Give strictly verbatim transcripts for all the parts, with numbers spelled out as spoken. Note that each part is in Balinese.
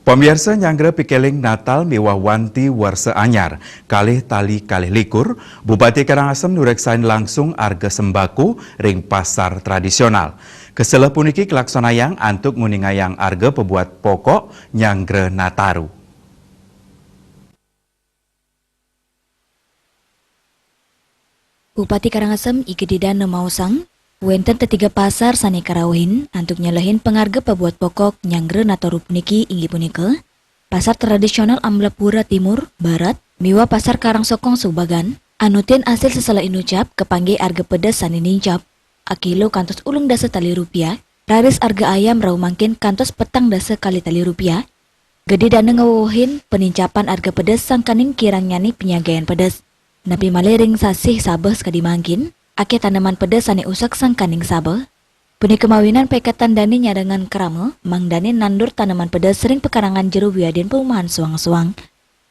Pamiarsa, nyanggra pikeling Natal miwah wanti warsa anyar kalih tali kalih likur, Bupati Karangasem nureksain langsung arga sembako ring pasar tradisional. Kaselah puniki kalaksanayang antuk nguningayang arga pabuat pokok nyanggra Nataru. Bupati Karangasem I Gede Dana maosang, wenten tetiga pasar sane karauhin antuk nyelehin pangarga pabuat pokok nyanggra Nataru puniki inggih punika Pasar Tradisional Amlapura Timur, Barat, miwah Pasar Karangsokong Subagan, anutin asil sesela inucap kapanggih arga pedes sane nincap, akilo kantos ulung dasa tali rupiah, raris arga ayam rauh mangkin kantos petang dasa kali tali rupiah. Gede Dana ngwewehin panincapan arga pedes sangkaning kirangnyane panyagayan pedes. Napi malih ring sasih sabeh sakadi mangkin, akeh taneman pedes sane usek sangkaning sabeh. Punika mawinan paiketan dane nyadangan krama, mangdane nandur taneman pedes ring pekarangan jero wiadin perumahan suang-suang.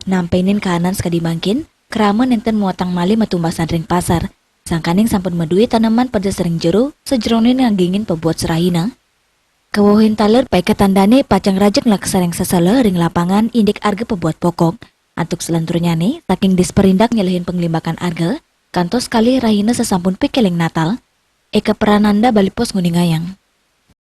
Nampenin kahanan sakadi mangkin, krama nenten muatang malih matumbasan ring pasar, sangkaning sampun madue taneman pedes ring jero, sajeroning ngagingin pabuat serahina. Kawewehin taler paiketan dane pacang rajeg nglaksanayang sesela ring lapangan indik arga pabuat pokok. Antuk salanturnyane, saking Disperindak nyelehin panglimbakan arga, kantos kalih rahina sasampun pikeling Natal. Eka Prananda, Bali Post, nguningayang.